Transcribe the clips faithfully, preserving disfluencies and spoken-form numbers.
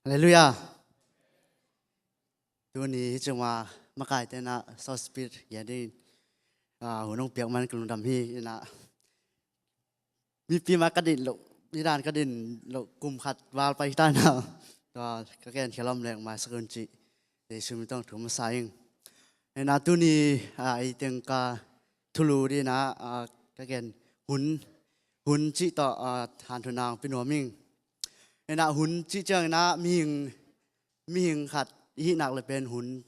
Halleluiah. Tuni hi cuma makaite na sospit ya din, ah, hun hong piak man ka lungdam hi. Ina mipi ma ka din lo, i dan ka din lo kum khat val pai ta na. Tua ka gen khelom leng mai sakun ci. Jesu min tong thu masa ing. Ina tuni, ah, ei teng ka thulu dina, ah, ka gen hun, hun ci to, ah, han thu nang pinuaming. Ina hun ci ciang ina mihing, mihing khat i hihnak le pen hun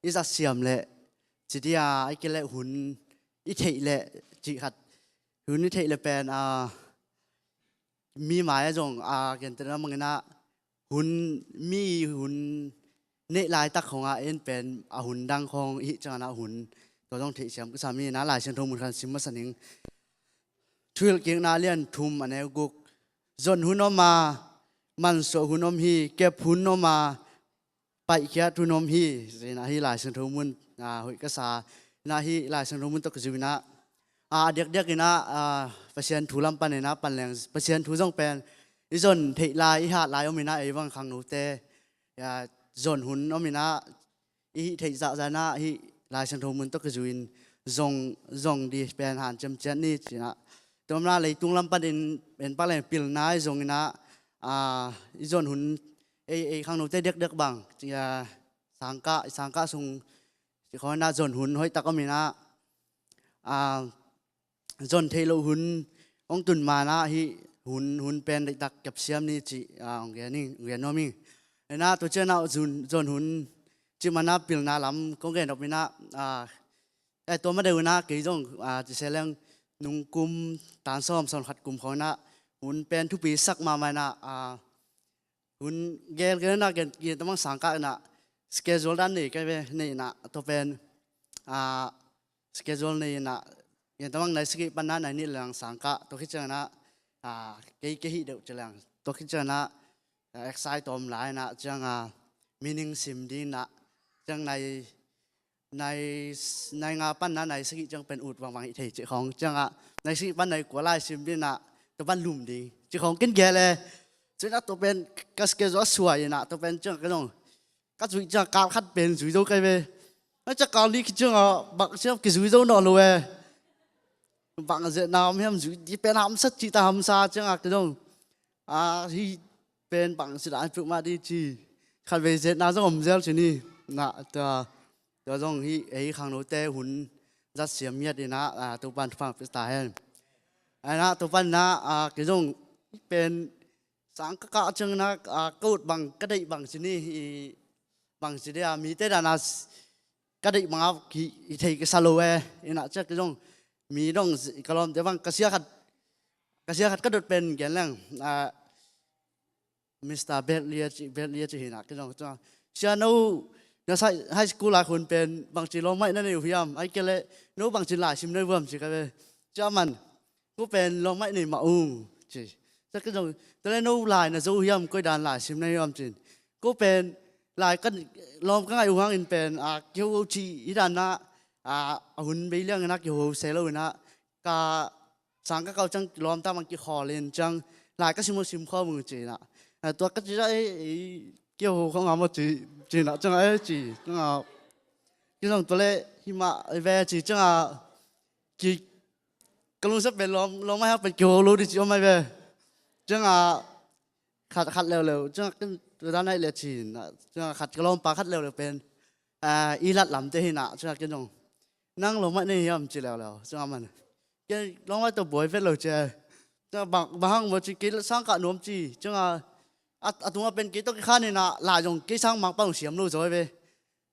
i zat siam le ci dia, i kile hun i theih le ci khat, hun i theih le pen, ah, mi mai a zong, ah, kentena mangina hun, mi hun neih laitak khong ah en pen a hun dang khong i hih ciang a hun tua zong theih siam ka sa mi na. Lai Siangtho mun khan sim masa ning. Thuhilhkikna lian thum a neu guk. Zon hun om a, mansuah hun om hi, kep hun om a, paihkhiat hun om hi. Zina hi Lai Siangtho mun, ah, hoih ka sa. Na hi Lai Siangtho mun tawh ka zu ina, ah, a diakdiak ina, ah, Pasian thu lam pan ina pan leng Pasian thu zong pen i zon theih lai, i hat lai om ina, ei vang khangnote, ah, zon hun om ina, i hih theih zahzah na hi Lai Siangtho mun tawh ka zu in zong, zong di pen han ciamciat ni cina. Tua omna leitung lam panin en pak leng pilna i zong ina, ah, i zon hun ei, ei khangnote diakdiak bang, ah, sangkah, sangkah sung ci khong ina zon hun hoih tak om ina, ah, zon theih loh hun hong tun mana hi hun, hun pen deihtak kepsiam ni ci, ah, hong gen ing, hong gen nuam ing. Ina tua ciana zon, zon hun ci mana pilna lam kong gen op ina, ah, eh, tua ma deuh ina kei zong, ah, ci se leng nung kum tan sawm, sawm khat kum khong ina hun pen thupi sak mahmah ina, ah, hun gelgel na gen, gen tamang sangkah ina schedule dan nei kai ve, nei ina tua pen, ah, schedule nei ina gen tamang nai sagih pan na nai nih lang sangkah tua khit ciang ina, ah, kei, kei hih deuh ci lang tua khit ciang ina, ah, excite om lai ina ciang, ah, meaning sim ding ina ciang nai nai, nai nga pan na nai sagih ciang pen ut vangvang i thei cih khong ciangah nai sagih pan nai kua lai sim dina tua pan lum ding cih khong kin gel e. Cina tua pen ka schedule a suai ina tua pen ciang ka zong ka zui ciang kal khat pen zui zo kai ve. Nai ciang kal nih khit ciangah bak siam kizui zo nawn lo e. Bak zet na om hiam zui di pen hamsat cih ta hamsa ciangah ka zong, a, hi pen bang si dan peuhmah di ci. Khatvei zetna zong om zel ci ni. Na, tua, tua zong hi, ei khangnote hun zat siam miat ina, a, Topan thupha pia ta hen. Ai na, Topan na, a, kei zong pen sang ka kah ciang na, a, ka ut bang, ka deih bang ci ni, i, bang ci dia, mite dana s-, ka deih banga ki, i thei kisa lo e, ina ciak kei zong, mi dong, ka lawmte bang, ka sia khat, ka sia khat ka dot pen gen leng, a, Mister Betlia ci, Betlia ci hina, kei zong, tua, sia no, na sa, high school a khun pen, bangci lawmngaih na nei uh hiam, ai kei le, no bangci laisim na nei uh hiam ci ka ve, cia man, ko pen lawmngaih nei mah ung, ci. Cia kei zong, tale no lai na zo uh hiam, koi dan laisim na nei uh hiam cin. Ko pen, lai ka, lawm ka ngaih uh hangin pen, a, kiho ci, i dan na, a, a hun bei liang ina kiho se lo ina, ka, sang ka kau ciang lawm ta mang kikhawl in ciang lai ka sim uh sim khawm ung ci na. A, tua ka ci a, ei, ei, kiho khong a maw ci, ci na ciang a, ei, ci, ciang a, ki zong tua le, hi mah, ei ve ci, ciang a, ki, ka lungsiat pen lawm, lawm a hiak pen kiho lo di ci om ai ve. Ciang a, khat, khat leuleu, ciang a, kin, tua dan ai le ci na, ciang a, khat ka lawmpa khat leuleu pen, a, i lat lamte hi na, ciang a, kin zong, nang lawmngaih nei hiam ci leuleu, ciang a man. Kei lawmngaih tawh buai vet lo cia. Ciang a bang, bang hang maw ci kei sang kah nuam ci. Ciang a, a, a tungah pen kei tawh kikhan ina lai zong kei sang mangpa hong siam lo zaw ve.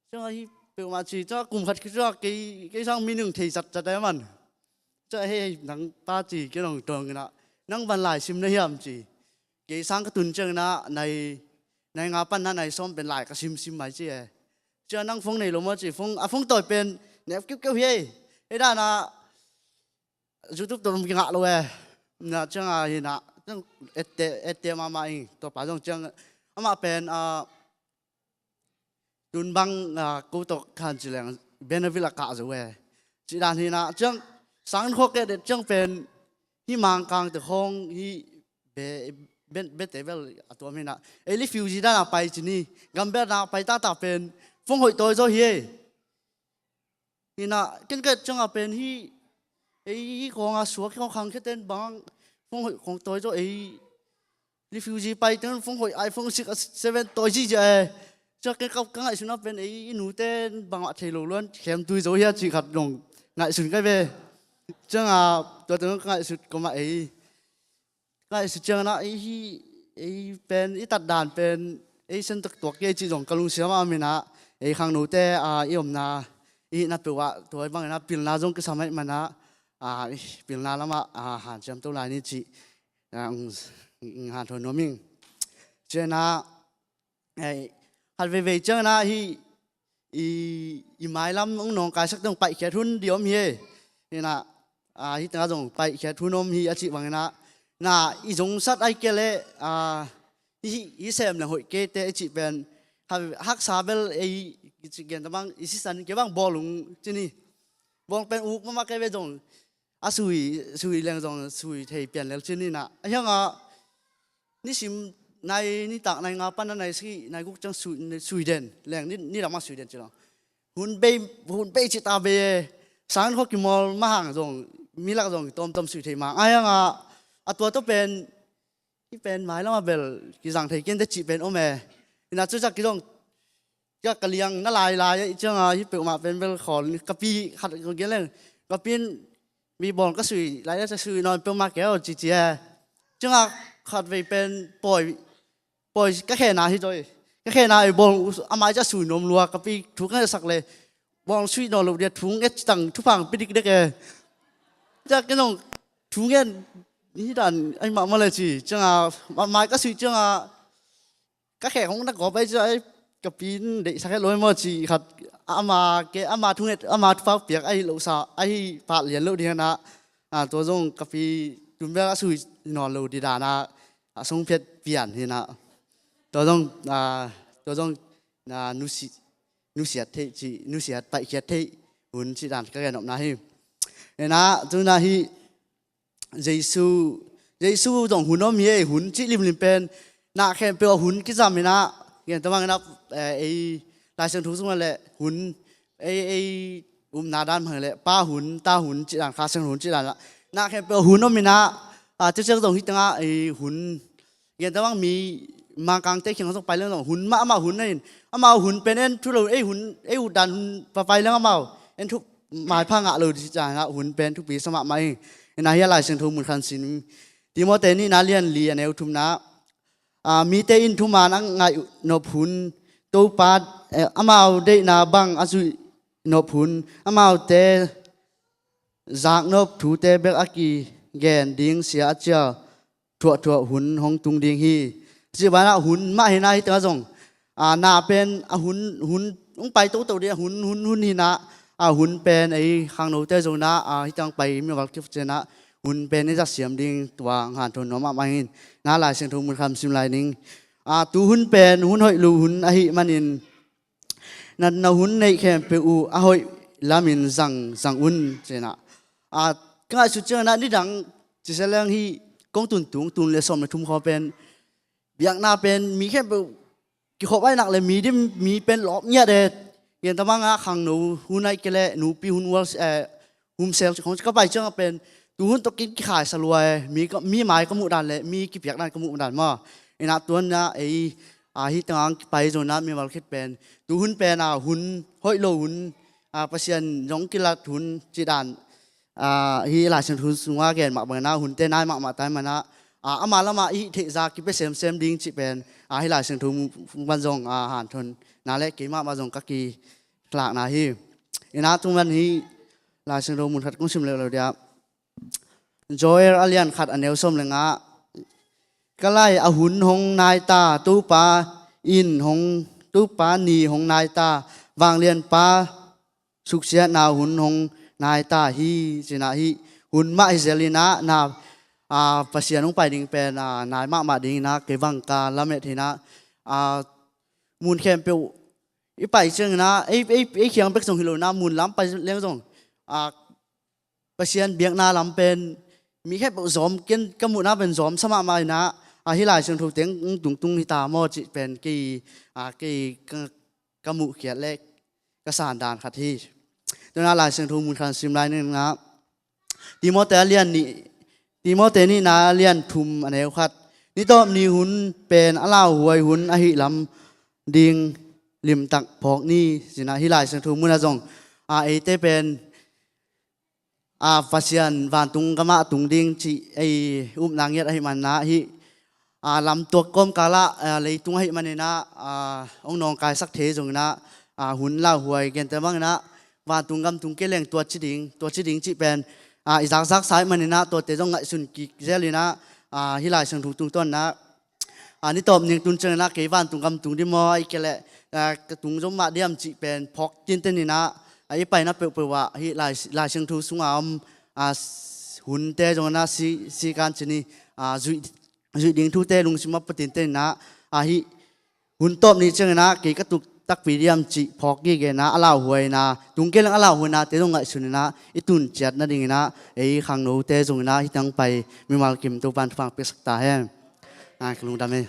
Ciang a hi peuhmah ci. Ciang a kum khat khit ciang a kei, kei sang mi ning thei zat zat ai man. Ciang a hei nang pa ci kei nong tuang ina. Nang van lai sim na hiam ci. Kei sang ka tun ciang ina nai, nai nga pan na nai sawm pen lai ka sim sim mai ci e. Ciang a nang phone nei lo maw ci. Phone, a phone tawi pen nep kiukiu hi ei. Ei dana YouTube tawh kingah lo e. Na ciang a hi na, ciang ette, ette mahmah ing, tua pa zong ciang, amah pen, a, tun bang, a, ko tawh khan ci leng, Benavil a kah zo e. Ci dan hi na, ciang, sang khawk e det ciang pen, hi mangkang te khong, hi be, bete bel a tuam hi na. Ei refugee dan a pai ci ni, gambel na pai tata pen phone hoih tawi zaw hi ei. Hi na, ken ka et ciang a pen hi, ei hi kong a suak kong khang khe ten bang phone hoih kong tawi zaw ei. Refugee pai ten phone hoih iPhone six a seven tawi ci ci a e. Ciang ken ka ngaihsun a pen ei i nu ten bang a thei lo luan khem tui zaw hi a ci khat dong ngaihsun kai ve. Ciang a tua ten ka ngaihsun koma ei ngaihsun ciang na ei hi, ei pen i tat dan pen ei sen tok tuak kei ci zong ka lungsiam a om hi na. Ei khangnote a i omna i hihna peuh ah tua bang hi na pilna zong kisam ahih man a, a, pilna lamah a hanciam to lai ni ci, a, hanthawn nuam ing. Ciang na ei, khat veivei ciang na hi, i, i mailam ong nawngkaisak teng paihkhiat hun di om hi e. Hi na, a, hi tengah zong paihkhiat hun om hi a cih bang hi na, na i zongsat ai kei leh, a, hi, hi sem leng hoih kei te i cih pen, ha, haksa bel ei i cih gen ta bang i sisan kei bang bawl ung ci ni. Bawl pen uk mahmah kei ve zong a sui, sui leng zong sui thei pian lel ci ni na. A hiang a nisim nai nitak nai nga pan a nai si nai guk ciang sui, sui den leng ni, ni lam a sui den ci lo. Hun bei, hun bei ci ta bei e. Sang kho kimawl mahang zong milak zong tawmtawm sui thei mang. A hiang a, a tua to pen hi pen mailam a bel kizang thei ken te cih pen om e. Hi na cucak kizong ka, ka liang na lailai a i ciang a hi peuhmah pen bel khawl ka pi khat ka gen leng ka pi in mi bawl ka sui lai a sui nawn peuhmah kei aw ci ci e. Ciang a khat vei pen pawi, pawi ka khena hi tawi. Ka khena i bawl a mai ca sui nuam lua ka pi thu ka sak le bawl sui nawn lo dia thu nget citang thuphang pi dikdek e. Ciang ken zong thu ngen hi dan ai mahmah le ci ciang a a mai ka sui ciang a ka khek hong na kawp ai cia ai ka pi in deihsak het lo maw ci khat ama ke ama thunget ama thupha piak ahi lo sa ahi phat lian lo ding na. A, tua zong ka pi tun bel a sui nawn lo di dan a, a song phiat pian hi na. Tua zong, a, tua zong, a, nusi, nusiat theih ci, nusiat paihkhiat theih hun ci dan ka gen nopna hi. Hi na, tu na hi, Jesu, Jesu zong hun om hi e, hun cih limlim pen na khempeuh a hun kizam hi na, gen ta mang hi na, eh, ei Lai Siangtho sung le hun, ei, ei upna dan mang le pa hun, ta hun cih dan, Kha Siangtho hun cih dan la na khempeuh a hun om hi na, a, ciang zong hi tengah ei hun gen ta bang mi Mangkangte khiang zong pai leng zong hun mah amah hun na in amah hun pen en thu lo ei hun ei ut dan hun papai leng amau en thu maipha ngah lo dih cih ciangin ah hun pen thupi sa mahmah ing. Hi na hi a Lai Siangtho mun khat sim Timote nihna lian li a neu thumna ah mite in thuman a ngaih nop hun Topa, eh, amau deihna bang a zuih nop hun amaute zaknop thute bek a kigen ding sia a cial thuahthuah hun hong tung ding hi. Cih banah hun mah hi na hi tengah zong, a, na pen a hun, hun hong pai toto ding a hun, hun, hun hi na, a, hun pen ei khangnote zong na, a, hi tengah pai mi val kif cianah hun pen i zat siam ding tua hanthawn nuam mahmah hi na Lai Siangtho mun khat sim lai ning. A, tu hun pen hun hoih lo hun ahih manin na, na hun neih khempeuh uh a hoih lamin zang, zang un, ci na. A, ka ngaihsut ciangin ah nidang ci se leng hi kong tun tung, tun le sawm le thum khawng pen biakna pen mi khempeuh kikhop ai nak le mi dim mi pen lawp ngiat e. Gen ta mang a khangno hun ai kei le nupi hun ual, eh, humsel khong ka pai ciang a pen tu hun tawh kin kikhai sa lua e, mi ka, mi mai ka muh dan le mi kipiak dan ka muh dan maw. Hi na tuan na ei, a, hi tengah kipai zong na mi mal khit pen tu hun pen a hun hoih lo hun, a, Pasian zong kilat hun cih dan, a, hi Lai Siangtho sungah gen mah bang na hunte nai mahmah tai man a, a, ama lamah i hih theih za kipia semsem ding cih pen, a, hi Lai Siangtho mun pan zong, a, hanthawn na le kei mahmah zong ka ki hlakna hi. Hi na tu man hi Lai Siangtho mun khat kong sim leh lo dia. Joel a lian khat a neu sawm le nga ah ka lai a hun hong nai ta, Topa in hong, Topa ni hong nai ta, vanglianpa suksiatna hun hong nai ta hi, ci na hi hun mah hi zel hi na, na, a, Pasian hong pai ding pen, a, nai mahmah ding hi na, kei bang ka lamet hi na, a, mun khempeuh i pai ciangin ah, ei, ei, ei khiang bek zong hi lo na, mun lam pai leng zong, a, Pasian biakna lam pen mi khempeuh zawm, ken ka muhna pen zawm sa mahmah hi na, a hih Lai Siangtho teng hong tungtung hi ta maw cih pen kei, a, kei ka, ka muhkhiat le ka sandan khat hi. Tuna Lai Siangtho mun khat sim lai ningah Timote a lian nih, Timote nihna a lian thum a neu khat. Nitawp ni hun pen a lauhuai hun ahi lam ding limtak phawk ni, cinah hih Lai Siangtho munah zong, a, eite pen, a, Pasian vantung gamah tung ding cih ei upna ngiat ahi manah hih, a, lamtuak kawmkalah, a, leitung ahi maninah, a, hong nawngkaisak thei zonginah, a, hun lauhuai gente banginah vantung gam tung kei leng tua ci ding, tua ci ding cih pen, a, i zakzaksa ahi maninah tuate zong ngaihsun kik zelinah, a, hih Lai Siangtho tungtawninah, a, nitawp ning tun cianginah kei vantung gam tung ding maw, ahih kei leh, a, ka tung zom mah diam cih pen phawk tinteninah, a, i paina peuhpeuh ah hih Lai, Lai Siangtho sunga om, a, s-, hunte zonginah si, si kan cini, a, zuih, zuih ding thute lungsim a pua tinteninah, a, hih hun tawp ni cianginah kei ka tuk takpi diam cih phawk gigena a lauhuaina, tung kei leng a lauhuaina te zong ngaihsuninah i tun ciat nadinginah ei khangnote zonginah hih tang pai mimal kim Topan thupha piaksak ta hen. A, ka lungdam hi.